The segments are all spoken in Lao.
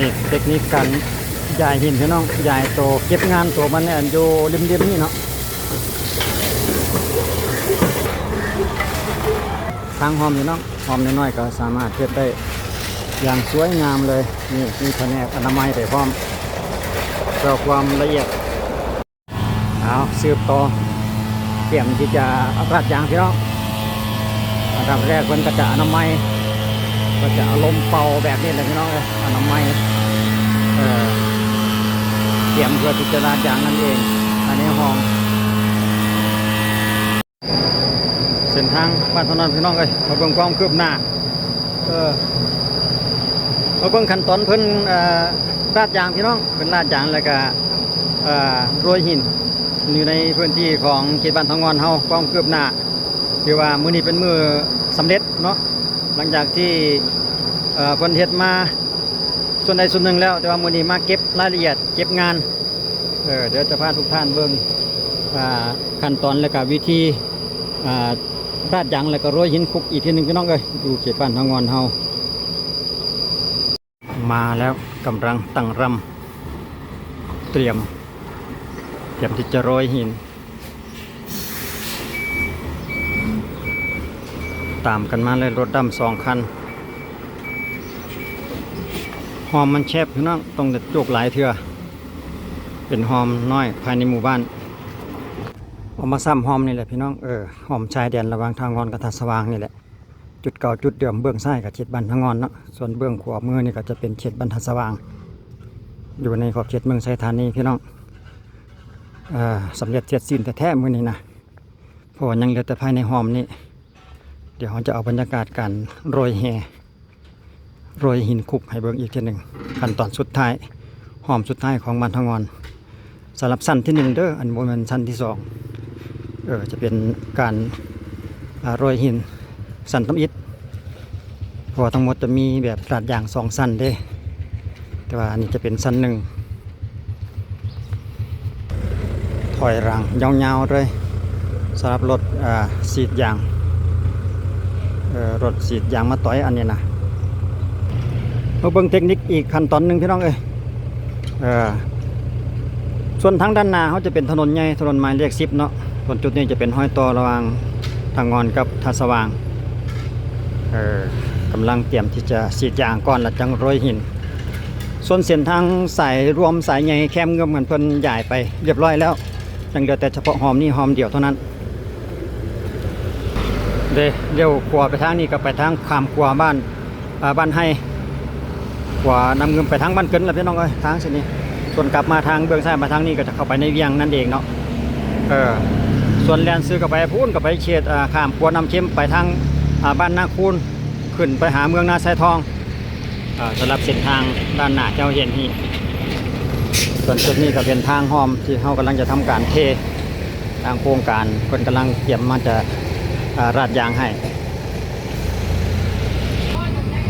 ນີ້ເຕັກນິກການຢາຍຫີນພີ່ນ້ອງ, ຢາຍໂຕເກັບງານໂຕມັນນີ້ ອັນຢູ່ລິມໆນີ້ເນາະ. ທາງຮ່ອມພີ່ນ້ອງ, ຮ່ອມນ້ອຍໆກໍສາມາດເຮັດໄດ້ຢ່າງສວຍງາມເລີຍ. ນີ້ມີພະແນກອະນາໄມໄປພ້ອມ ເພື່ອຄວາມລະອຽດ. ເອົາ ສືບຕໍ່ ກຽມທີ່ຈະລາດຢາງພີ່ນ້ອງ. ອັນດັບແລກເພິ່ນກໍຈະອະນາໄມ ກໍຈະເອົາລົມເປົ່າແບບນີ້ແຫຼະພີ່ນ້ອງເອີຍ, ອະນາໄມ ເອີ ກຽມເພື່ອທີ່ຈະລາດຢາງນັ້ນເອງ. ອັນນີ້ຫ້ອງ ເສັ້ນທາງບ້ານທາງນອນພີ່ນ້ອງເອີຍ, ມາເບິ່ງຄວາມຄືບໜ້າ ເອີ ມາເບິ່ງຂັ້ນຕອນເພິ່ນ ເອີ ລາດຢາງພີ່ນ້ອງ. ເພິ່ນລາດຢາງແລ້ວກະ ເອີ ໂລຍຫີນຢູ່ໃນພື້ນທີ່ຂອງເຂດບ້ານທາງງອນເຮົາ. ຄວາມຄືບໜ້າ ຖືວ່າມື້ນີ້ເປັນມື້ສຳເລັດເນາະ, ຫຼັງຈາກທີ່ ເອີ ເພິ່ນເຮັດມາສ່ວນໃດສ່ວນໜຶ່ງແລ້ວ, ແຕ່ວ່າມື້ນີ້ມາເກັບລາຍລະອຽດ ເກັບງານ. ເອີ ດຽວຈະພາທຸກທ່ານເບິ່ງ ອ່າ ຂັ້ນຕອນ ແລະກະວິທີ ອ່າ ລາດຢາງ ແລະກະໂລຍຫີນຄຸກອີກເທື່ອໜຶ່ງພີ່ນ້ອງເອີຍ, ຢູ່ເຂດບ້ານທາງງອນເຮົາ. ມາແລ້ວ, ກຳລັງຕັ້ງລຳ ຕຽມ ຕຽມທີ່ຈະໂລຍຫີນ. ຕາມກັນມາເລີຍ, ລົດດຳສອງຄັນ. ຮ່ອມມັນແຄບພີ່ນ້ອງ, ຕ້ອງໄດ້ໂຈກຫຼາຍເທື່ອ. ເປັນຮ່ອມນ້ອຍພາຍໃນໝູ່ບ້ານ. ເອົາມາຊ້ຳຮ່ອມນີ້ແຫຼະພີ່ນ້ອງ, ເອີ ຮ່ອມຊາຍແດນລະຫວ່າງທ່າງ່ອນກັບທ່າສະຫວ່າງນີ້ແຫຼະ. ຈຸດເກົ່າຈຸດເດີມ, ເບື້ອງຊ້າຍກໍເຂດບ້ານທ່າງ່ອນເນາະ, ສ່ວນເບື້ອງຂວາມືນີ້ກໍຈະເປັນເຂດບ້ານທ່າສະຫວ່າງ, ຢູ່ໃນຂອບເຂດເມືອງໄຊທານີພີ່ນ້ອງ. ເອີ ສຳເລັດເສັດສິ້ນແທ້ໆມື້ນີ້ນະ, ເພາະວ່າຍັງເຫຼືອແຕ່ພາຍໃນຮ່ອມນີ້. ດຽວເຮົາຈະເອົາບັນຍາກາດການໂລຍແຮ່ ໂລຍຫີນຄຸກໃຫ້ເບິ່ງອີກເທື່ອໜຶ່ງ, ຂັ້ນຕອນສຸດທ້າຍ, ຮ່ອມສຸດທ້າຍຂອງບ້ານທ່າງ່ອນ. ສຳລັບຊັ້ນທີໜຶ່ງເດີ, ອັນບໍ່ແມ່ນຊັ້ນທີສອງ. ເອີ ຈະເປັນການ ອ່າ ໂລຍຫີນຊັ້ນທຳອິດ, ເພາະວ່າທັງໝົດຈະມີແບບລາດຢາງສອງຊັ້ນເດ້, ແຕ່ວ່າອັນນີ້ຈະເປັນຊັ້ນໜຶ່ງ. ຖອຍຫຼັງຍາວໆເລີຍ ສຳລັບລົດ ອ່າ ສີດຢາງ, ເອີ ລົດສີດຢາງມາຕອຍອັນນີ້ນະ. ມາເບິ່ງເຕັກນິກອີກຂັ້ນຕອນໜຶ່ງພີ່ນ້ອງເອີຍ. ເອີ ສ່ວນທາງດ້ານໜ້າເຮົາຈະເປັນຖະໜົນໃຫຍ່, ຖະໜົນໝາຍເລກສິບເນາະ. ສ່ວນຈຸດນີ້ຈະເປັນຮອຍຕໍ່ລະຫວ່າງທ່າງ່ອນກັບທ່າສະຫວ່າງ. ເອີ ກຳລັງຕຽມທີ່ຈະສີດຢາງກ່ອນ ແລ້ວຈັ່ງໂລຍຫີນ. ສ່ວນເສັ້ນທາງສາຍລວມສາຍໃຫຍ່ແຄມເງື່ອມນັ້ນ ເພິ່ນຢາຍໄປຮຽບຮ້ອຍແລ້ວ, ຍັງເຫຼືອແຕ່ສະເພາະຮ່ອມນີ້ຮ່ອມດຽວເທົ່ານັ້ນ. ເດ້ ລ້ຽວຂວາໄປທາງນີ້ກໍໄປທາງຂ້າມຂົວບ້ານ ອ່າ ບ້ານໄຮ່, ຂົວນ້ຳງື່ມໄປທາງບ້ານເກີນລະພີ່ນ້ອງເອີຍ, ທາງເສັ້ນນີ້. ສ່ວນກັບມາທາງເບື້ອງຊ້າຍ ມາທາງນີ້ກໍຈະເຂົ້າໄປໃນວຽງນັ້ນເອງເນາະ. ເອີ ສ່ວນແລ່ນຊື່ກັບໄປພຸ້ນ ກໍໄປເຂດ ອ່າ ຂ້າມຂົວນ້ຳເຄັມໄປທາງ ອ່າ ບ້ານນາຄູນ ຂຶ້ນໄປຫາເມືອງນາຊາຍທອງ. ເອີ ສຳລັບເສັ້ນທາງດ້ານໜ້າທີ່ເຮົາເຫັນນີ້. ສ່ວນຈຸດນີ້ກໍເປັນທາງຮ່ອມທີ່ເຮົາກຳລັງຈະທຳການເທ, ທາງໂຄງການເພິ່ນກຳລັງກຽມມາຈະ ອ່າ ລາດຢາງໃຫ້.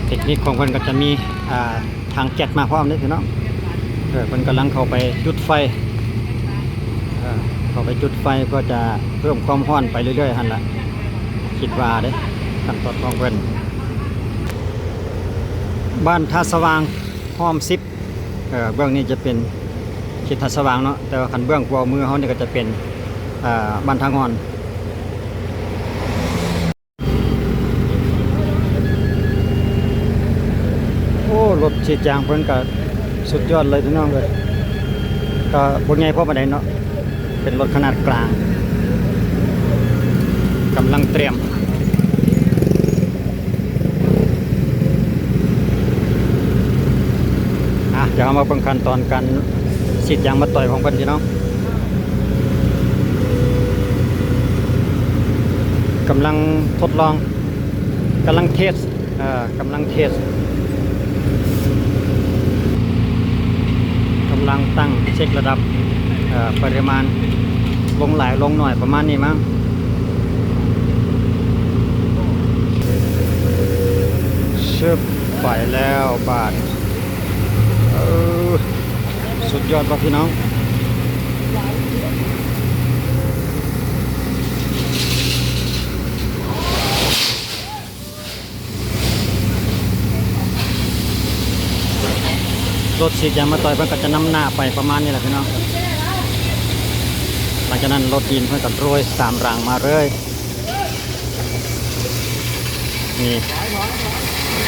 ເຕັກນິກຂອງເພິ່ນກໍຈະມີ ອ່າ ຖັງແກັສມາພ້ອມເດ້ພີ່ນ້ອງ. ເອີ ເພິ່ນກຳລັງເຂົ້າໄປຈຸດໄຟ, ເອີ ເຂົ້າໄປຈຸດໄຟເພື່ອຈະເພີ່ມຄວາມຮ້ອນໄປເລື້ອຍໆຫັ້ນລະ, ຄິດວ່າເດ້ ຂັ້ນຕອນຂອງເພິ່ນ. ບ້ານທ່າສະຫວ່າງ ຮ່ອມສິບ. ເອີ ເບື້ອງນີ້ຈະເປັນເຂດທ່າສະຫວ່າງເນາະ, ແຕ່ວ່າຄັນເບື້ອງຂວາມືເຮົານີ້ກໍຈະເປັນ ເອີ ບ້ານທ່າງ່ອນ. ໂອ້ ລົດສີດຢາງເພິ່ນກໍສຸດຍອດເລີຍພີ່ນ້ອງເອີຍ, ກໍບໍ່ໃຫຍ່ພໍປານໃດເນາະ, ເປັນລົດຂະໜາດກາງ ກຳລັງຕຽມ. ອ່ະ ດຽວເຮົາມາເບິ່ງຂັ້ນຕອນການສີດຢາງມາຕອຍຂອງເພິ່ນພີ່ນ້ອງ. ກຳລັງທົດລອງ ກຳລັງເທສ ເອີ ກຳລັງເທສ ກຳລັງຕັ້ງເຊັກລະດັບ ເອີ ປະລິມານລົງຫຼາຍລົງໜ້ອຍປະມານນີ້ມັ້ງ. ຊຶບ ໄປແລ້ວບາດ. ເອີ ສຸດຍອດບໍ່ພີ່ນ້ອງ? ລົດສີດຢາງມາຕ່ອຍເພິ່ນກໍຈະນຳໜ້າໄປປະມານນີ້ແຫຼະພີ່ນ້ອງ. ຫຼັງຈາກນັ້ນລົດຫີນເພິ່ນກໍໂຣຍຕາມຫຼັງມາເລີຍ. ນີ້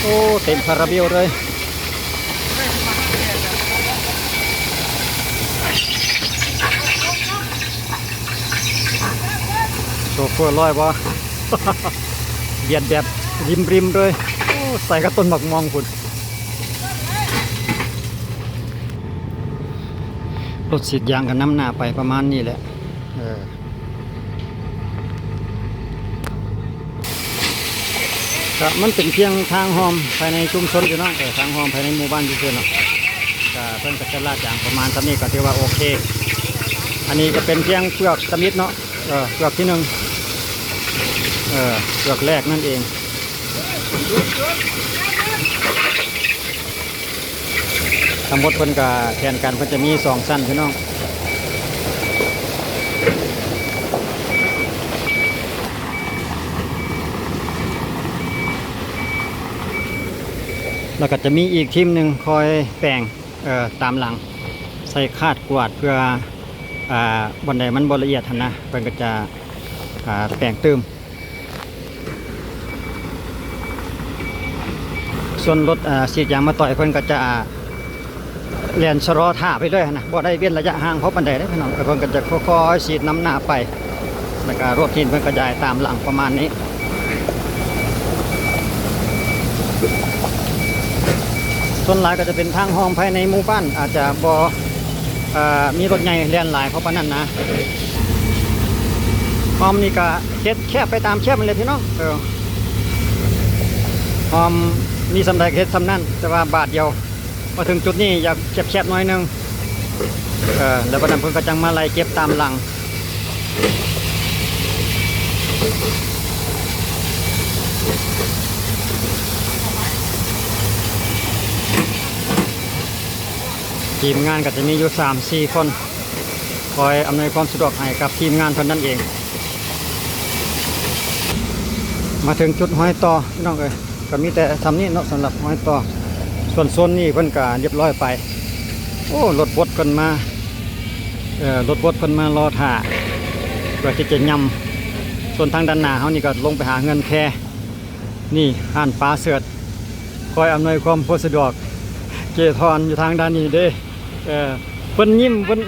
ໂອ້ ເຕັມຄາຣາເບວເລີຍ. ໂຊເຟີ້ລອຍບໍ່? ບຽດແບບລິມໆເລີຍ. ໂອ້ ໃສ່ກັບຕົ້ນໝາກມ່ວງພຸ້ນ. ລົດສີດຢາງກໍນຳໜ້າໄປປະມານນີ້ແຫຼະ. ເອີ ກະມັນເປັນພຽງທາງຮ່ອມພາຍໃນຊຸມຊົນຢູ່ເນາະ, ເອີ ທາງຮ່ອມພາຍໃນໝູ່ບ້ານຊື່ໆເນາະ. ກະເພິ່ນກໍຈະລາດຢາງປະມານສ່ຳນີ້ກໍຖືວ່າໂອເຄ. ອັນນີ້ກໍເປັນພຽງເປືອກທຳອິດເນາະ, ເອີ ເປືອກທີໜຶ່ງ, ເອີ ເປືອກແລກນັ້ນເອງ. ທັງໝົດເພິ່ນກະແຜນການເພິ່ນຈະມີສອງຊັ້ນພີ່ນ້ອງ, ແລ້ວກໍຈະມີອີກທີມໜຶ່ງຄອຍແປງ ເອີ ຕາມຫຼັງ ໃສ່ຄາດກວາດເພື່ອ ອ່າ ບ່ອນໃດມັນບໍ່ລະອຽດຫັ້ນນະ ເພິ່ນກໍຈະ ອ່າ ແປງຕື່ມ. ສ່ວນລົດ ອ່າ ສີດຢາງມາຕ່ອຍເພິ່ນກໍຈະ ອ່າ ແລ່ນຊະລໍຖ້າໄປເລີຍຫັ້ນນະ, ບໍ່ໄດ້ເວັ້ນໄລຍະຫ່າງພໍປານໃດເດ້ພີ່ນ້ອງ. ເພິ່ນກໍຈະຄ່ອຍໆສີດນຳໜ້າໄປ ແລ້ວກໍລົດຫີນເພິ່ນກໍຈະຕາມຫຼັງປະມານນີ້. ສ່ວນຫຼາຍກໍຈະເປັນທາງຮ່ອມພາຍໃນໝູ່ບ້ານ ອາດຈະບໍ່ ເອີ ມີລົດໃຫຍ່ແລ່ນຫຼາຍເພາະປານນັ້ນນະ. ຮ່ອມນີ້ກະເຮັດແຄບໄປຕາມແຄບຫັ້ນແຫຼະພີ່ນ້ອງ. ເອີ ຮ່ອມມີສ່ຳໃດກະເຮັດສ່ຳນັ້ນ, ແຕ່ວ່າບາດດຽວມາເຖິງຈຸດນີ້ຢາກແຄບໆໜ້ອຍໜຶ່ງ. ເອີ ແລ້ວບາດນັ້ນເພິ່ນກໍຈັ່ງມາໄລ່ເກັບຕາມຫຼັງ. ທີມງານກໍຈະມີຢູ່ສາມສີ່ຄົນ ຄອຍອຳນວຍຄວາມສະດວກໃຫ້ກັບທີມງານເພິ່ນນັ້ນເອງ. ມາເຖິງຈຸດຮອຍຕໍ່ພີ່ນ້ອງເອີຍ, ກໍມີແຕ່ສ່ຳນີ້ເນາະ ສຳລັບຮອຍຕໍ່. ສ່ວນໂຊນນີ້ເພິ່ນກໍລຽບຮ້ອຍໄປ. ໂອ້ ລົດບົດເພິ່ນມາ, ເອີ ລົດບົດເພິ່ນມາລໍຖ້າ ເພື່ອທີ່ຈະຫຍ້ຳ. ສ່ວນທາງດ້ານໜ້າເຮົານີ້ກໍລົງໄປຫາເຮືອນແພ. ນີ້ຮ້ານປາເສີດ ຄອຍອຳນວຍຄວາມສະດວກ ເຈທອນຢູ່ທາງດ້ານນີ້ເດ້. ເອີ ເພິ່ນຍິ້ມ ເພິ່ນ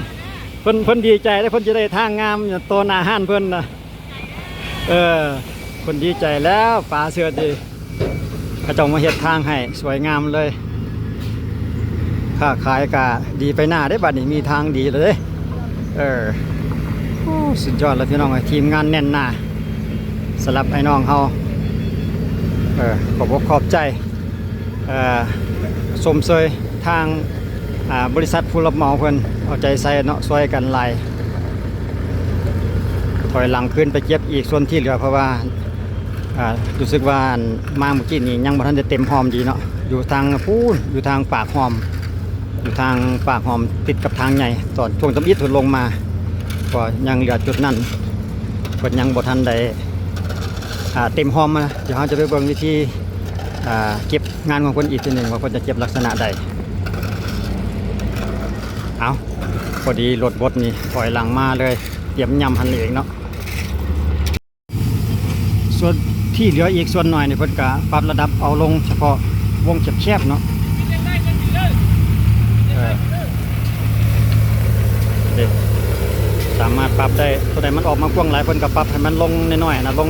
ເພິ່ນ ເພິ່ນດີໃຈເດ້ ເພິ່ນຈະໄດ້ທາງງາມຕໍ່ໜ້າຮ້ານເພິ່ນນະ. ເອີ ເພິ່ນດີໃຈແລ້ວ ປາເສີດເດ້. ເຂົາເຈົ້າມາເຮັດທາງໃຫ້ສວຍງາມເລີຍ. ຄ້າຂາຍກະດີໄປໜ້າເດ້ ບາດນີ້ມີທາງດີແລ້ວເດ້. ເອີ ໂອ້ ສຸດຍອດແລ້ວພີ່ນ້ອງເອີຍ, ທີມງານແໜ້ນໜາສຳລັບອ້າຍນ້ອງເຮົາ. ເອີ ຂອບອົກຂອບໃຈ ເອີ ຊົມເຊີຍທາງ ອ່າ ບໍລິສັດຜູ້ຮັບເໝົາເພິ່ນເອົາໃຈໃສ່ເນາະ, ຊ່ວຍກັນຫຼາຍ. ຖອຍຫຼັງຄືນໄປເກັບອີກສ່ວນທີ່ເຫຼືອ ເພາະວ່າ ອ່າ ຮູ້ສຶກວ່າ ອັນ ມາມື້ກີ້ນີ້ຍັງບໍ່ທັນໄດ້ເຕັມຮ່ອມດີເນາະ, ຢູ່ທາງພຸ້ນ ຢູ່ທາງປາກຮ່ອມ ຢູ່ທາງປາກຮ່ອມຕິດກັບທາງໃຫຍ່. ຕອນຊ່ວງທຳອິດເພິ່ນລົງມາ ກໍຍັງເຫຼືອຈຸດນັ້ນ ເພິ່ນຍັງບໍ່ທັນໄດ້ ອ່າ ເຕັມຮ່ອມມາ. ດຽວເຮົາຈະໄປເບິ່ງວິທີ ອ່າ ເກັບງານຂອງເພິ່ນອີກເທື່ອໜຶ່ງ ວ່າເພິ່ນຈະເກັບລັກສະນະໃດ. ເອົ້າ ພໍດີລົດບົດນີ້ຖອຍຫຼັງມາເລີຍ ຕຽມຫຍ້ຳຫັ້ນເອງເນາະ. ສ່ວນທີ່ເຫຼືອອີກສ່ວນໜ້ອຍນີ້ ເພິ່ນກະປັບລະດັບເອົາລົງສະເພາະວົງແຄບໆເນາະ. ເອີ ເດ້ ສາມາດປັບໄດ້ ຕົວໃດມັນອອກມາກວ້າງຫຼາຍ ເພິ່ນກະປັບໃຫ້ມັນລົງນ້ອຍໆນະ, ລົງ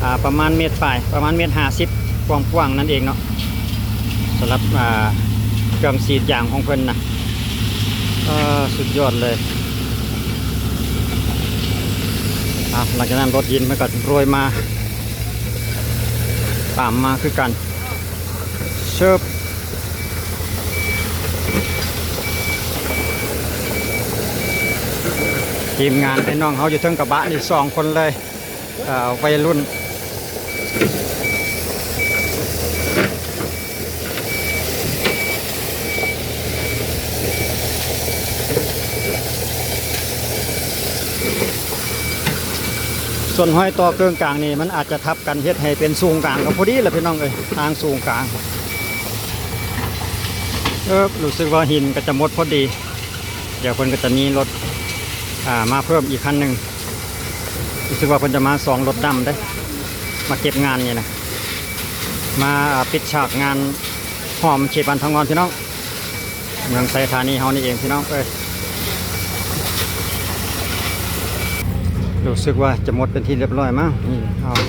ອ່າ ປະມານເມັດປາຍ ປະມານເມັດຫ້າສິບ ກວ້າງໆນັ້ນເອງເນາະ. ສຳລັບ ອ່າ ເຄື່ອງສີດຢາງຂອງເພິ່ນນະ ເອີ ສຸດຍອດເລີຍ. ອ່າ ຫຼັງຈາກນັ້ນລົດຫີນມັນກໍໂຣຍມາ ຕາມມາຄືກັນ. ເຊີບ ທີມງານພີ່ນ້ອງເຮົາຢູ່ເທິງກະບະນີ້ສອງຄົນເລີຍ. ອ່າ ໄວລຸ້ນ ສ່ວນຮອຍຕໍ່ເຄິ່ງກາງນີ້ ມັນອາດຈະທັບກັນເຮັດໃຫ້ເປັນສູງກາງ ກໍພໍດີລະພີ່ນ້ອງເອີຍ, ທາງສູງກາງ. ເອີ ຮູ້ສຶກວ່າຫີນກໍຈະໝົດພໍດີ ດຽວເພິ່ນກໍຈະມີລົດ ອ່າ ມາເພີ່ມອີກຄັນໜຶ່ງ. ຮູ້ສຶກວ່າເພິ່ນຈະມາສອງລົດດຳເດ້ ມາເກັບງານນີ້ນະ ມາ ອ່າ ປິດສາກງານຮ່ອມເຂດບ້ານທາງງອນ ພີ່ນ້ອງ. ເມືອງໄຊທານີເຮົານີ້ເອງ ພີ່ນ້ອງເອີຍ. ຮູ້ສຶກວ່າຈະໝົດເປັນທີ່ຮຽບຮ້ອຍມາກ. ນີ້ເອົາ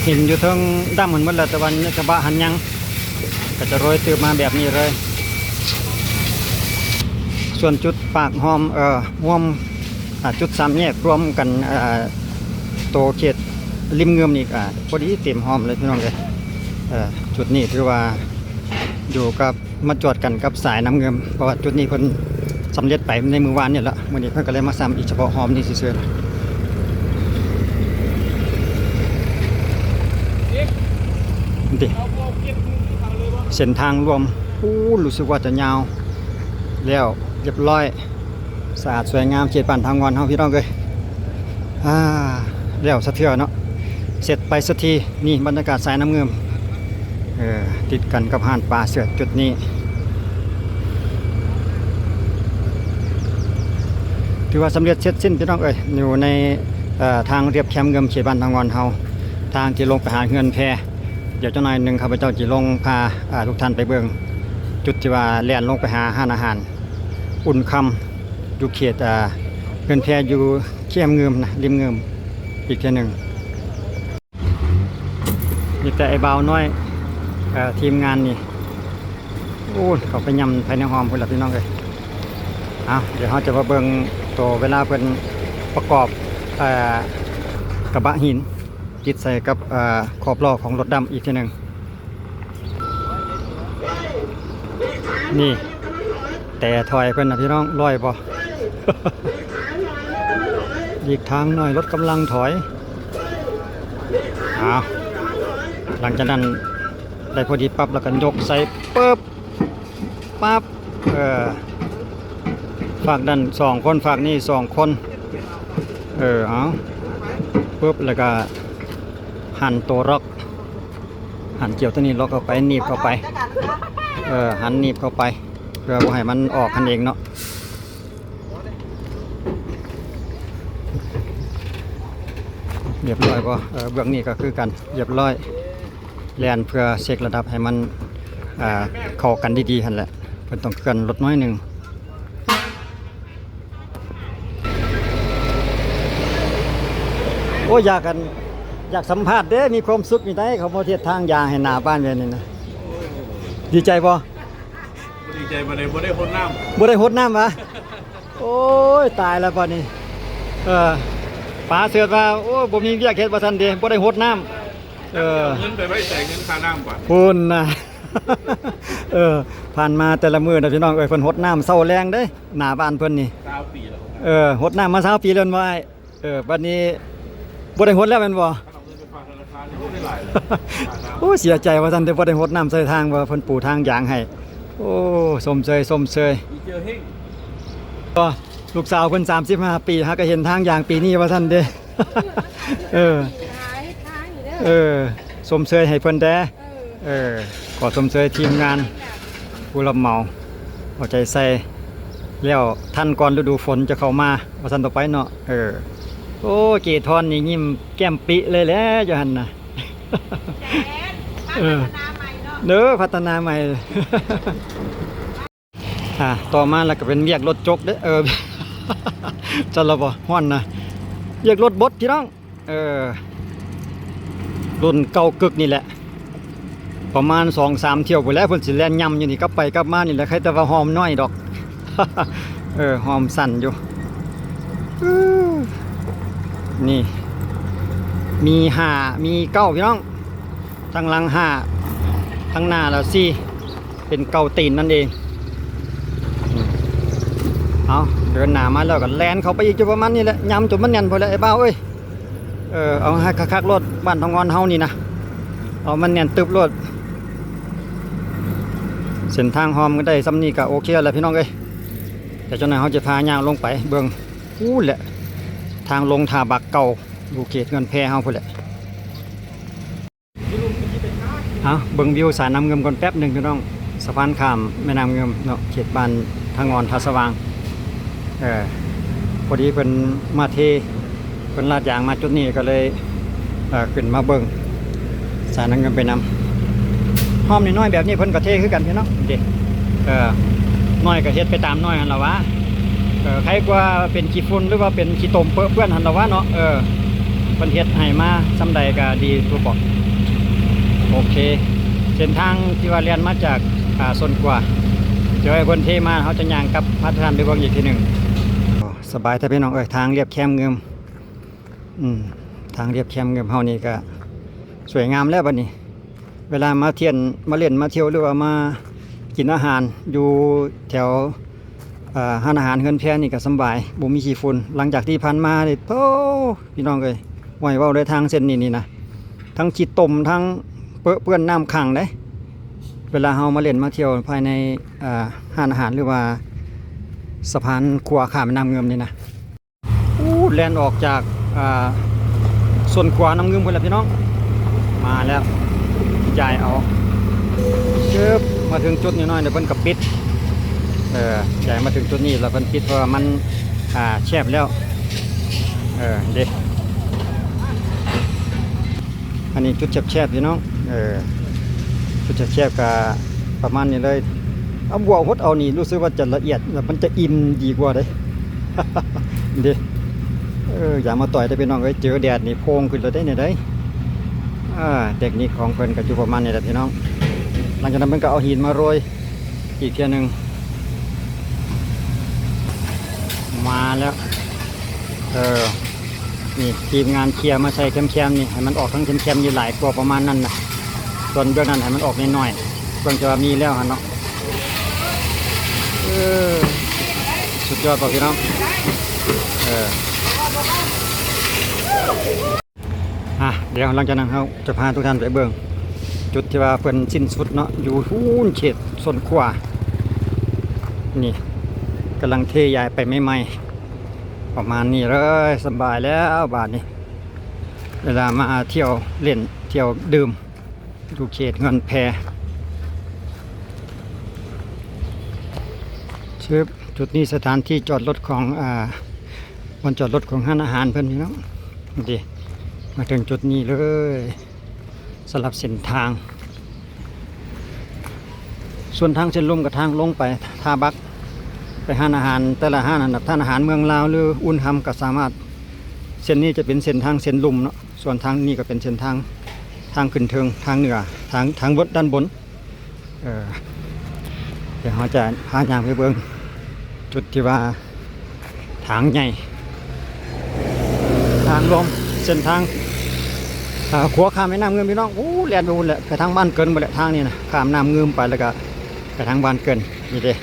ເຫັນຢູ່ເທິງດຳຫັ້ນໝົດແລ້ວ ແຕ່ວ່າໃນກະບະຫັ້ນຍັງ ກໍຈະໂລຍຕື່ມມາແບບນີ້ເລີຍ. ສ່ວນຈຸດປາກຮ່ອມ ເອີ ຮ່ວມ ອ່າ ຈຸດສາມແຍກລວມກັນ ເອີ ໂຕເຂດລິມງື່ມນີ້ ອ່າ ພໍດີເຕັມຮ່ອມເລີຍ ພີ່ນ້ອງເອີຍ. ເອີ ຈຸດນີ້ຖືວ່າຢູ່ກັບ ມາຈອດກັນກັບສາຍນ້ຳງື່ມ ເພາະວ່າຈຸດນີ້ເພິ່ນສຳເລັດໄປໃນມື້ວານນີ້ລະ. ມື້ນີ້ເພິ່ນກໍເລີຍມາຊ້ຳອີກສະເພາະຮ່ອມນີ້ຊື່ໆ ນີ້ຕິ ເສັ້ນທາງລວມ. ໂອ້ ຮູ້ສຶກວ່າຈະຍາວແລ້ວ ຮຽບຮ້ອຍ ສະອາດສວຍງາມ ເຂດບ້ານທາງງອນເຮົາ ພີ່ນ້ອງເອີຍ. ອ່າ ແລ້ວສະເທື່ອເນາະ ເສັດໄປສະທີ ນີ້ບັນຍາກາດສາຍນ້ຳງື່ມ ເອີ ຕິດກັນກັບຮ້ານປາເສືອຈຸດນີ້ ຖືວ່າສຳເລັດເສັດສິ້ນ ພີ່ນ້ອງເອີຍ. ຢູ່ໃນ ເອີ ທາງລຽບແຄມງື່ມ ເຂດບ້ານທາງງອນເຮົາ ທາງທີ່ລົງໄປຫາເຮືອນແພ. ດຽວຈັກໜ້ອຍໜຶ່ງ ຂ້າພະເຈົ້າຊິລົງພາ ອ່າ ທຸກທ່ານໄປເບິ່ງຈຸດທີ່ວ່າແລ່ນລົງໄປຫາຮ້ານອາຫານອຸ່ນຄຳ ຢູ່ເຂດ ອ່າ ເຮືອນແພຢູ່ແຄມງື່ມນະ ລິມງື່ມ ອີກເທື່ອໜຶ່ງ. ມີແຕ່ໄອ້ບ່າວນ້ອຍ ເອີ ທີມງານນີ້ ໂອ້ ເຂົາໄປຍ່ຳພາຍໃນຮ່ອມພຸ້ນລະ ພີ່ນ້ອງເອີຍ. ເອົາ ດຽວເຮົາຈະມາເບິ່ງໂຕເວລາເພິ່ນປະກອບ ເອີ ກະບະຫີນ ຕິດໃສ່ກັບ ເອີ ຂອບລໍ້ຂອງລົດດຳອີກເທື່ອໜຶ່ງ. ນີ້ ແຕ່ຖອຍເພິ່ນນະ ພີ່ນ້ອງ ລອຍບໍ່? ຫຼີກທາງໜ້ອຍ ລົດກຳລັງຖອຍ. ເອົາ ຫຼັງຈາກນັ້ນ ໄດ້ພໍດີປັບ ແລ້ວກໍຍົກໃສ່ ປຶບ ປັບ ເອີ ຟາກນັ້ນສອງຄົນ ຟາກນີ້ສອງຄົນ. ເອີ ເອົາ ປຶບ ແລ້ວກໍຫັນໂຕລັອກ ຫັນກຽວໂຕນີ້ລັອກເຂົ້າໄປ ໜີບເຂົ້າໄປ ເອີ ຫັນໜີບເຂົ້າໄປ ເພື່ອບໍ່ໃຫ້ມັນອອກຫັ້ນເອງເນາະ. ຮຽບຮ້ອຍບໍ່? ເອີ ເບື້ອງນີ້ກໍຄືກັນ ຮຽບຮ້ອຍ. ແລ່ນເພື່ອເຊັກລະດັບໃຫ້ມັນ ເອີ ເຂົ້າກັນດີໆຫັ້ນແຫຼະ. ເພິ່ນຕ້ອງເຄື່ອນລົດໜ້ອຍໜຶ່ງ. ໂອ້ຍ ຢາກ ອັນ ຢາກສຳພາດເດ້ ມີຄວາມສຸກຢູ່ໃດ ເຂົາມາເຮັດທາງຢາງໃຫ້ໜ້າບ້ານແບບນີ້ນະ. ດີໃຈບໍ່? ບໍ່ດີໃຈປານໃດ ບໍ່ໄດ້ຫົດນ້ຳ ບໍ່ໄດ້ຫົດນ້ຳຫວາ? ໂອ້ຍ ຕາຍແລ້ວບາດນີ້. ເອີ ປາເສີດວ່າ ໂອ້ຍ ບໍ່ມີວຽກເຮັດວ່າຊັ້ນເດ ບໍ່ໄດ້ຫົດນ້ຳ. ເອີ ເງິນໄປໄວ້ໃສ ເງິນຄ່ານ້ຳກວ່າ ພຸ້ນນະ. ເອີ ຜ່ານມາແຕ່ລະມື້ນະ ພີ່ນ້ອງເອີຍ ເພິ່ນຫົດນ້ຳເຊົ້າແລງເດ້ ໜ້າບ້ານເພິ່ນນີ້ ຊາວປີແລ້ວ. ເອີ ຫົດນ້ຳມາຊາວປີແລ້ວແມ່ນບໍ່ອ້າຍ? ເອີ ບັດນີ້ບໍ່ໄດ້ຫົດແລ້ວແມ່ນບໍ່? ໂອ້ ເສຍໃຈວ່າຊັ້ນ ແຕ່ບໍ່ໄດ້ຫົດນ້ຳໃສ່ທາງ ວ່າເພິ່ນປູທາງຢາງໃຫ້. ໂອ້ ຊົມເຊີຍ ຊົມເຊີຍ. ກໍລູກສາວເພິ່ນສາມສິບຫ້າປີ ຫາກະເຫັນທາງຢາງປີນີ້ວ່າຊັ້ນເດ້. ເອີ ເອີ ຊົມເຊີຍໃຫ້ເພິ່ນແດ່. ເອີ ຂໍຊົມເຊີຍທີມງານຜູ້ຮັບເໝົາ ເອົາໃຈໃສ່ ແລ້ວທັນກ່ອນລະດູຝົນຈະເຂົ້າມາ ວ່າຊັ້ນຕໍ່ໄປເນາະ. ເອີ ໂອ້ ເກທອນນີ້ຍິ້ມແກ້ມປິເລີຍແຫຼະ ຢູ່ຫັ້ນນະ. ເອີ ພັດທະນາໃໝ່ເນາະ ເດີ ພັດທະນາໃໝ່. ອ່າ ຕໍ່ມາແລ້ວກໍເປັນວຽກລົດຈົກເດ້ ເອີ ຈັກລະບໍ່ ຮ້ອນນະ ວຽກລົດບົດ ພີ່ນ້ອງ. ເອີ ລຸ້ນເກົ່າກຶກນີ້ແຫຼະ ປະມານສອງສາມຖ້ຽວພຸ້ນແຫຼະ ເພິ່ນຊິແລ່ນຍ່ຳຢູ່ນີ້ ກັບໄປກັບມານີ້ແຫຼະ. ໃຄແຕ່ວ່າຮ່ອມນ້ອຍດອກ ເອີ ຮ່ອມສັ້ນຢູ່. ນີ້ ມີຫ້າ ມີເກົ້າ ພີ່ນ້ອງ. ທາງຫຼັງຫ້າ ທາງໜ້າລະສີ່ ເປັນເກົ້າຕີນນັ້ນເອງ. ເອົາ ເດີນໜ້າມາແລ້ວກໍແລ່ນເຂົ້າໄປອີກ ຢູ່ປະມານນີ້ແຫຼະ ຍຳຈົນມັນແໜ້ນພຸ້ນແຫຼະ ໄອ້ບ່າວເອີຍ. ເອີ ເອົາໃຫ້ຄັກໆໂລດ ບ້ານທອງງອນເຮົານີ້ນະ ເອົາມັນແໜ້ນຕຶບໂລດ. ເສັ້ນທາງຮ່ອມກໍໄດ້ສ່ຳນີ້ກໍໂອເຄແລ້ວ ພີ່ນ້ອງເອີຍ. ດຽວຈັກໜ້ອຍເຮົາຈະພາຍ່າງລົງໄປເບິ່ງ ພຸ້ນແຫຼະ ທາງລົງທ່າບັກເກົ່າ ຢູ່ເຂດເຮືອນແພເຮົາພຸ້ນແຫຼະ. ເອົາ ເບິ່ງວິວສາຍນ້ຳງື່ມກ່ອນແປັບໜຶ່ງພີ່ນ້ອງ, ສະພານຂ້າມແມ່ນ້ຳງື່ມເນາະ ເຂດບ້ານທ່າງ່ອນ ທ່າສະຫວ່າງ. ເອີ ພໍດີເພິ່ນມາເທ ເພິ່ນລາດຢາງມາຈຸດນີ້ ກໍເລີຍ ເອີ ຂຶ້ນມາເບິ່ງສາຍນ້ຳງື່ມໄປນຳ. ຮ່ອມນ້ອຍໆແບບນີ້ເພິ່ນກໍເທຄືກັນພີ່ນ້ອງເດ້. ເອີ ນ້ອຍກໍເຮັດໄປຕາມນ້ອຍຫັ້ນລະຫວາ. ເອີ ໃຄກວ່າເປັນຂີ້ຝຸ່ນ ຫຼືວ່າເປັນຂີ້ຕົມເປິເປື້ອນຫັ້ນລະຫວາເນາະ. ເອີ ເພິ່ນເຮັດໃຫ້ມາສ່ຳໃດກໍດີທຸກບ່ອນ. ໂອເຄ ເສັ້ນທາງທີ່ວ່າແລ່ນມາຈາກ ອ່າ ສວນຂົວ ຈະໃຫ້ເພິ່ນເທມາ ເຮົາຈະຍ່າງກັບພາທຸກທ່ານໄປເບິ່ງອີກທີໜຶ່ງ. ສະບາຍແທ້ພີ່ນ້ອງເອີຍ ທາງລຽບແຄມງື່ມ. ອືມ ທາງລຽບແຄມງື່ມເຮົານີ້ກະສວຍງາມແລ້ວບັດນີ້. ເວລາມາທ່ຽນ ມາຫຼິ້ນມາທ່ຽວ ຫຼືວ່າມາກິນອາຫານຢູ່ແຖວ ເອີ ຮ້ານອາຫານເຮືອນແພນີ້ກະສຳບາຍ ບໍ່ມີຂີ້ຝຸ່ນ. ຫຼັງຈາກທີ່ຜ່ານມານີ້ ໂອ້ ພີ່ນ້ອງເອີຍ ຫວຍເວົ້າເລີຍ ທາງເສັ້ນນີ້ນີ້ນະ ທັງຂີ້ຕົມ ທັງເປິເປື້ອນນ້ຳຂັງເດ້. ເວລາເຮົາມາຫຼິ້ນມາທ່ຽວພາຍໃນ ເອີ ຮ້ານອາຫານ ຫຼືວ່າສະພານຂົວຂ້າມແມ່ນ້ຳງື່ມນີ້ນະ. ອູ້ ແລ່ນອອກຈາກ ອ່າ ສວນຂົວນ້ຳງື່ມພຸ້ນແຫຼະພີ່ນ້ອງ. ມາແລ້ວ ຈ່າຍເອົາ ຊຶບ ມາເຖິງຈຸດນ້ອຍໆ ແລ້ວເພິ່ນກໍປິດ. ເອີ ຈ່າຍມາເຖິງຈຸດນີ້ແລ້ວເພິ່ນປິດ ເພາະວ່າມັນ ອ່າ ແຄບແລ້ວ. ເອີ ເດ້ ອັນນີ້ຈຸດແຄບໆ ພີ່ນ້ອງ. ເອີ ຈຸດແຄບໆ ກະປະມານນີ້ເລີຍ. ເອົາບົວຫົດເອົານີ້ ຮູ້ສຶກວ່າຈະລະອຽດ ແລ້ວມັນຈະອີ່ມດີກວ່າເດ້ ເດ້. ເອີ ຢ່າມາຕ່ອຍເດີພີ່ນ້ອງເອີຍ ເຈີແດດນີ້ໂພງຂຶ້ນແລ້ວເດ້ ແນວໃດ. ອ່າ ເຕັກນິກຂອງເພິ່ນກໍຢູ່ປະມານນີ້ແຫຼະພີ່ນ້ອງ. ຫຼັງຈາກນັ້ນເພິ່ນກໍເອົາຫີນມາໂລຍອີກເທື່ອໜຶ່ງ. ມາແລ້ວ ເອີ ນີ້ທີມງານເຄຍມາໃສ່ແຄມໆນີ້ ໃຫ້ມັນອອກທາງແຄມໆນີ້ຫຼາຍກວ່າປະມານນັ້ນນະ. ສ່ວນເບື້ອງນັ້ນໃຫ້ມັນອອກໜ້ອຍໆ ເບິ່ງແຕ່ວ່າມີແລ້ວຫັ້ນເນາະ. ເອີ ສຸດຍອດບໍ່ພີ່ນ້ອງ? ເອີ ອ່ະ ດຽວຫຼັງຈາກນັ້ນເຮົາຈະພາທຸກທ່ານໄປເບິ່ງຈຸດທີ່ວ່າເພິ່ນສິ້ນສຸດເນາະ ຢູ່ພຸ້ນເຂດສວນຂົວ. ນີ້ກຳລັງເທຍ້າຍໄປໃໝ່ໆ ປະມານນີ້ເລີຍ. ສະບາຍແລ້ວບາດນີ້ ເວລາມາທ່ຽວຫຼິ້ນທ່ຽວດື່ມຢູ່ເຂດເຮືອນແພ. ຊຶບ ຈຸດນີ້ສະຖານທີ່ຈອດລົດຂອງ ອ່າ ບ່ອນຈອດລົດຂອງຮ້ານອາຫານເພິ່ນນີ້ເນາະ. ນີ້ ມາເຖິງຈຸດນີ້ເລີຍ ສຳລັບເສັ້ນທາງ. ສ່ວນທາງເສັ້ນລຸ່ມກໍທາງລົງໄປທ່າບັກ ໄປຮ້ານອາຫານແຕ່ລະຮ້ານຫັ້ນນະ ຮ້ານອາຫານເມືອງລາວ ຫຼື ອຸ່ນຄຳ ກໍສາມາດ. ເສັ້ນນີ້ຈະເປັນເສັ້ນທາງເສັ້ນລຸ່ມເນາະ ສ່ວນທາງນີ້ກໍເປັນເສັ້ນທາງ ທາງຂຶ້ນເທິງ ທາງເໜືອ ທາງ ທາງບົນ ດ້ານບົນ. ເອີ ດຽວເຮົາຈະພາຍ່າງໄປເບິ່ງຈຸດທີ່ວ່າທາງໃຫຍ່ ທາງລວມ ເສັ້ນທາງ ເອີ ຂົວຂ້າມແມ່ນ້ຳງື່ມ ພີ່ນ້ອງ. ໂອ້ ແລ່ນໄປພຸ້ນແຫຼະ ໄປທາງບ້ານເກີນພຸ້ນແຫຼະ ທາງນີ້ນະ ຂ້າມນ້ຳງື່ມໄປ ແລ້ວກໍໄປທາງບ້ານເກີນ. ນີ້ເດ້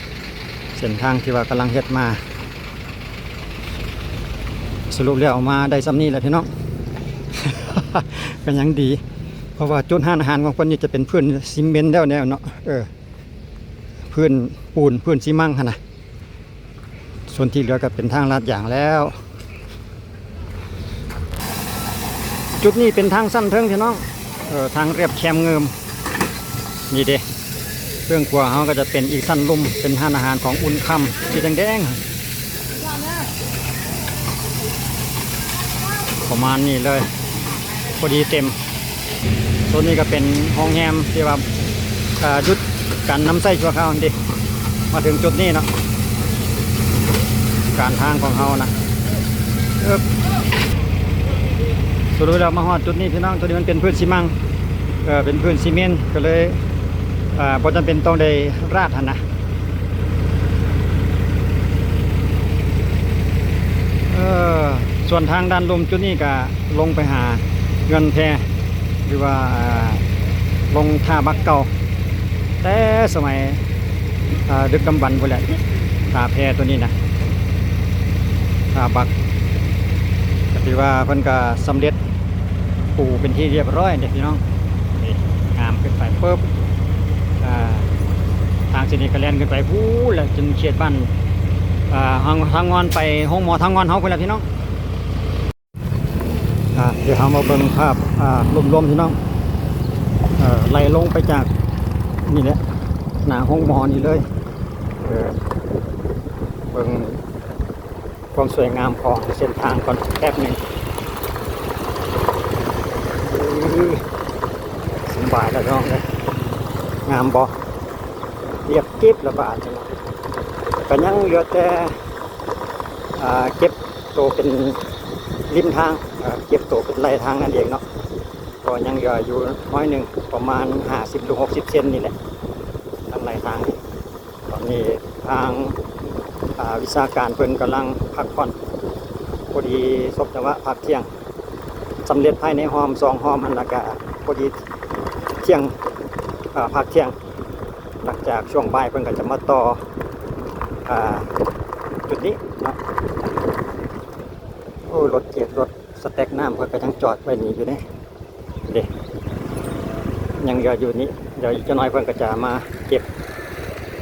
ເສັ້ນທາງທີ່ວ່າກຳລັງເຮັດມາ. ສະຫຼຸບແລ້ວເອົາມາໄດ້ຊ່ຳນີ້ແຫຼະພີ່ນ້ອງ ກໍຍັງດີ ເພາະວ່າຈຸດຮ້ານອາຫານຂອງເພິ່ນນີ້ຈະເປັນພື້ນຊີເມັນແລ້ວແນວເນາະ. ເອີ ພື້ນປູນ ພື້ນຊີມັງຫັ້ນນະ ສ່ວນທີ່ເຫຼືອກໍເປັນທາງລາດຢາງແລ້ວ. ຈຸດນີ້ເປັນທາງຊັ້ນເທິງພີ່ນ້ອງ ເອີ ທາງລຽບແຄມງື່ມ. ນີ້ເດ້ ເບື້ອງຂວາເຮົາກໍຈະເປັນອີກຊັ້ນລຸ່ມ ເປັນຮ້ານອາຫານຂອງອຸ່ນຄຳ ສີແດງໆ ປະມານນີ້ເລີຍ ພໍດີເຕັມ. ໂຊນນີ້ກໍເປັນໂຮງແຮມທີ່ວ່າ ເອີ ຢຸດການນຳໃຊ້ຊົ່ວຄາວຫັ້ນເດ. ມາເຖິງຈຸດນີ້ເນາະ ການທາງຂອງເຮົານະ ເອີບ ສະຫຼຸບແລ້ວມາຮອດຈຸດນີ້ພີ່ນ້ອງ ໂຕນີ້ມັນເປັນພື້ນຊີມັງ ເອີ ເປັນພື້ນຊີເມັນ ກໍເລີຍ ເອີ ບໍ່ຈຳເປັນຕ້ອງໄດ້ລາດຫັ້ນນະ. ເອີ ສ່ວນທາງດ້ານລຸ່ມຈຸດນີ້ກະລົງໄປຫາເຮືອນແພ ຫຼືວ່າ ອ່າ ລົງທ່າບັກເກົ່າ ແຕ່ສະໄໝ ອ່າ ດຶກດຳບັນພຸ້ນແຫຼະ ທ່າແພໂຕນີ້ນະ ທ່າບັກ ກໍຖືວ່າເພິ່ນກໍສຳເລັດ ປູເປັນທີ່ຮຽບຮ້ອຍເດ້ພີ່ນ້ອງ. ນີ້ ງາມຂຶ້ນໄປປຶບ ອ່າ ທາງເສັ້ນນີ້ກໍແລ່ນຂຶ້ນໄປພຸ້ນແຫຼະ ຈົນເຂດບ້ານ ອ່າ ທາງ ທາງງອນໄປໂຮງໝໍທາງງອນເຮົາພຸ້ນແຫຼະພີ່ນ້ອງ. ອ່າ ດຽວເຮົາມາເບິ່ງພາບ ອ່າ ລວມໆ ພີ່ນ້ອງ ເອີ ໄລ່ລົງໄປຈາກນີ້ແຫຼະ ໜ້າໂຮງໝໍນີ້ເລີຍ ເອີ ເບິ່ງຄວາມສວຍງາມຂອງເສັ້ນທາງກ່ອນແປັບໜຶ່ງ. ອື ສະບາຍແລ້ວພີ່ນ້ອງເອີຍ ງາມບໍ່? ລຽບກິບແລ້ວບາດນີ້ ກະຍັງເຫຼືອແຕ່ ອ່າ ເກັບໂຕເປັນລິມທາງ ເກັບໂຕເປັນໄລ່ທາງນັ້ນເອງເນາະ ກໍຍັງເຫຼືອຢູ່ໜ້ອຍໜຶ່ງ ປະມານຫ້າສິບຫຼືຫົກສິບເຊັນນີ້ແຫຼະ ທາງໄລ່ທາງ. ຕອນນີ້ທາງ ອ່າ ວິຊາການເພິ່ນກຳລັງພັກຜ່ອນ ພໍດີສົບຈັງຫວະພັກທ່ຽງ ສຳເລັດພາຍໃນຮ່ອມສອງຮ່ອມຫັ້ນ ແລ້ວກະພໍດີທ່ຽງ ອ່າ ພັກທ່ຽງ. ຫຼັງຈາກຊ່ວງບ່າຍເພິ່ນກໍຈະມາຕໍ່ ອ່າ ຈຸດນີ້ເນາະ. ໂອ້ ລົດເກັບ ລົດສະແຕັກນ້ຳເພິ່ນກໍຍັງຈອດໄວ້ນີ້ຢູ່ເດ້ ເດ້ ຍັງເຫຼືອຢູ່ນີ້ ດຽວອີກຈັກໜ້ອຍເພິ່ນກໍຈະມາເກັບ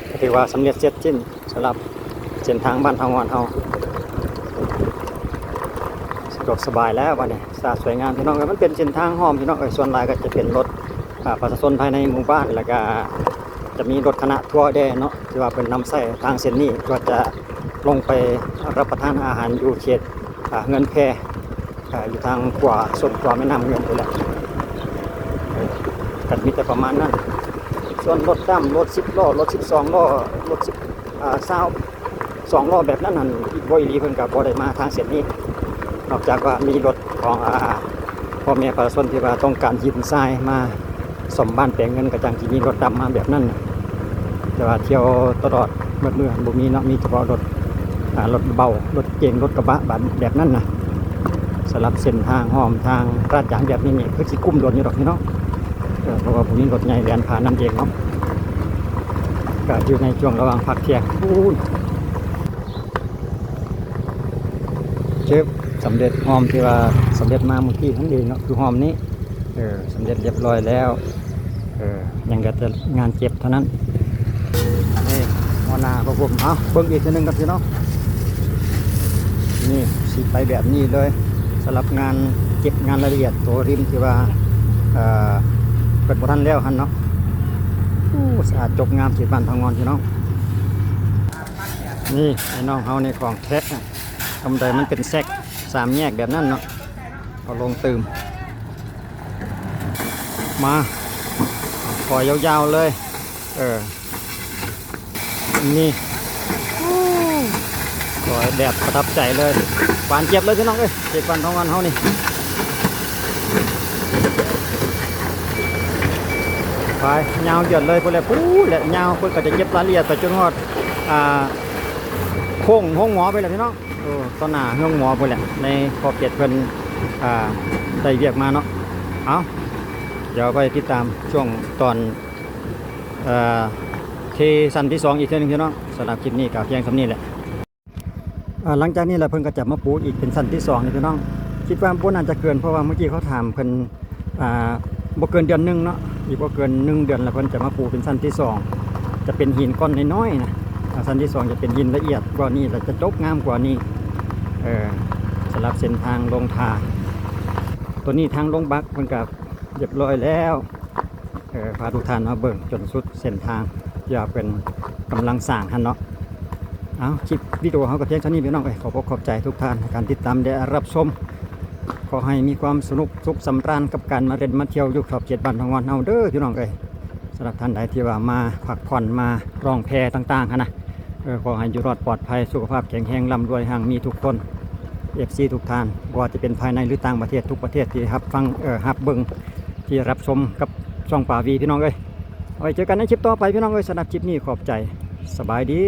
ກໍຖືວ່າສຳເລັດເສັດສິ້ນສຳລັບເສັ້ນທາງບ້ານເທົາງອນເຮົາ. ສະດວກສະບາຍແລ້ວບາດນີ້ ສະອາດສວຍງາມ ພີ່ນ້ອງເອີຍ. ມັນເປັນເສັ້ນທາງຮ່ອມ ພີ່ນ້ອງເອີຍ ສ່ວນຫຼາຍກໍຈະເປັນລົດ ອ່າ ປະຊາຊົນພາຍໃນໝູ່ບ້ານ ແລ້ວກະຈະມີລົດຄະນະທົວແດ່ເນາະ ທີ່ວ່າເພິ່ນນຳໃຊ້ທາງເສັ້ນນີ້ ກໍຈະລົງໄປຮັບປະທານອາຫານຢູ່ເຂດ ອ່າ ເຮືອນແພ ອ່າ ຢູ່ທາງຂວາ ໂຊນຂວາແມ່ນ້ຳເງິນພຸ້ນແຫຼະ. ກໍມີແຕ່ປະມານນັ້ນ ສ່ວນລົດດຳ ລົດສິບລໍ້ ລົດສິບສອງລໍ້ ລົດສິບ ອ່າ ຊາວ ສອງລໍ້ແບບນັ້ນຫັ້ນ ອີກບໍ່ອີ່ຫຼີເພິ່ນກໍບໍ່ໄດ້ມາທາງເສັ້ນນີ້ ນອກຈາກວ່າມີລົດຂອງ ອ່າ ພໍ່ແມ່ປະຊາຊົນທີ່ວ່າຕ້ອງການຫີນຊາຍມາສ້ອມບ້ານແປງເງິນ ກໍຈັ່ງຊິມີລົດດຳມາແບບນັ້ນ. ແຕ່ວ່າທ່ຽວຕະຫຼອດໝົດມື້ຫັ້ນບໍ່ມີເນາະ ມີສະເພາະລົດ ອ່າ ລົດເບົາ ລົດເກັງ ລົດກະບະ ບາດແບບນັ້ນນະ. ສຳລັບເສັ້ນທາງຮ່ອມທາງລາດຢາງແບບນີ້ນີ້ ຄືຊິກຸ້ມໂດນຢູ່ດອກພີ່ນ້ອງ ເອີ ເພາະວ່າບໍ່ມີລົດໃຫຍ່ແລ່ນຜ່ານນຳເອງເນາະ. ກະຢູ່ໃນຊ່ວງລະຫວ່າງພັກທ່ຽງພຸ້ນ ເຈັບ ສຳເລັດຮ່ອມທີ່ວ່າສຳເລັດມາມື້ກີ້ຫັ້ນເອງເນາະ ຄືຮ່ອມນີ້ ເອີ ສຳເລັດລຽບຮ້ອຍແລ້ວ ເອີ ຍັງເຫຼືອແຕ່ງານເກັບເທົ່ານັ້ນ. ນີ້ຫົວໜ້າຂອງຜົມ ເອົາເບິ່ງອີກເທື່ອໜຶ່ງກັນພີ່ນ້ອງ. ນີ້ຊິໄປແບບນີ້ເລີຍ ສຳລັບງານເກັບງານລາຍລະອຽດໂຕລິມທີ່ວ່າ ເອີ ເພິ່ນບໍ່ທັນແລ້ວຫັ້ນເນາະ. ໂອ້ ສະອາດຈົບງາມ ເຂດບ້ານເທົາງອນພີ່ນ້ອງ. ນີ້ໄອ້ນ້ອງເຮົານີ້ຂອງແທ້ ທຳໃດມັນເປັນແຊັກສາມແຍກແບບນັ້ນເນາະ ເອົາລົງຕື່ມ ມາ ຖອຍຍາວໆ ເລີຍ ເອີ ນີ້ ໂອ້ ຖອຍແບບປະທັບໃຈເລີຍ ບານເຈັບເລີຍພີ່ນ້ອງເອີຍ ເຂດບ້ານເຮົາ ເຮົານີ້ ໄປ ຍາວເຫຍີດເລີຍພຸ້ນແຫຼະ ພຸ້ນແຫຼະ ຍາວ ເພິ່ນກໍຈະເກັບລາຍລະອຽດໄປຈົນຮອດ ອ່າ ໂຄ້ງໂຮງໝໍພຸ້ນແຫຼະພີ່ນ້ອງ. ໂອ້ ຕໍ່ໜ້າໂຮງໝໍພຸ້ນແຫຼະ ໃນຂອບເຂດເພິ່ນ ອ່າ ໄດ້ວຽກມາເນາະ. ເອົາ ດຽວໄປຕິດຕາມຊ່ວງຕອນ ເອີ ເທຊັ້ນທີສອງອີກເທື່ອໜຶ່ງພີ່ນ້ອງ. ສຳລັບຄລິບນີ້ກໍພຽງສ່ຳນີ້ແຫຼະ ອ່າ ຫຼັງຈາກນີ້ແລ້ວເພິ່ນກໍຈະມາປູອີກເປັນຊັ້ນທີສອງນີ້ພີ່ນ້ອງ. ຄິດວ່າບໍ່ໜ້າຈະເກີນ ເພາະວ່າມື້ກີ້ເຂົາຖາມເພິ່ນ ອ່າ ບໍ່ເກີນເດືອນໜຶ່ງເນາະ ອີກບໍ່ເກີນໜຶ່ງເດືອນແລ້ວເພິ່ນຈະມາປູເປັນຊັ້ນທີສອງ ຈະເປັນຫີນກ້ອນນ້ອຍໆ ນະ. ອ່າ ຊັ້ນທີສອງຈະເປັນຫີນລະອຽດກວ່ານີ້ ແລະ ຈະຈົບງາມກວ່ານີ້ ເອີ ສຳລັບເສັ້ນທາງລົງທ່າ. ໂຕນີ້ທາງລົງບັກເພິ່ນກໍລຽບຮ້ອຍແລ້ວ ເອີ ພາທຸກທ່ານມາເບິ່ງຈົນສຸດເສັ້ນທາງທີ່ວ່າເພິ່ນກຳລັງສ້າງຫັ້ນເນາະ. ເອົາ ຄລິບວິດີໂອເຮົາກໍພຽງເທົ່ານີ້ພີ່ນ້ອງເອີຍ. ຂອບອົກຂອບໃຈທຸກທ່ານໃນການຕິດຕາມ ແລະ ຮັບຊົມ. ຂໍໃຫ້ມີຄວາມສະໜຸກສຸກສຳລານກັບການມາຫຼິ້ນມາທ່ຽວຢູ່ຂອບເຂດບ້ານເທົາງອນເຮົາເດີພີ່ນ້ອງເອີຍ. ສຳລັບທ່ານໃດທີ່ວ່າມາພັກຜ່ອນ ມາລ່ອງແພຕ່າງໆ ຫັ້ນນະ ເອີ ຂໍໃຫ້ຢູ່ລອດປອດໄພ ສຸຂະພາບແຂງແຮງ ລ່ຳລວຍຮັ່ງມີທຸກຄົນ ເອັຟຊີ ທຸກທ່ານ ບໍ່ວ່າຈະເປັນພາຍໃນ ຫຼື ຕ່າງປະເທດ ທຸກປະເທດທີ່ຮັບຟັງ ເອີ ຮັບເບິ່ງ ທີ່ຮັບຊົມກັບຊ່ອງປາວີ ພີ່ນ້ອງເອີຍ. ເອົາໄວ້ເຈີກັນໃນຄລິບຕໍ່ໄປ ພີ່ນ້ອງເອີຍ. ສຳລັບຄລິບນີ້ຂອບໃຈ ສະບາຍດີ.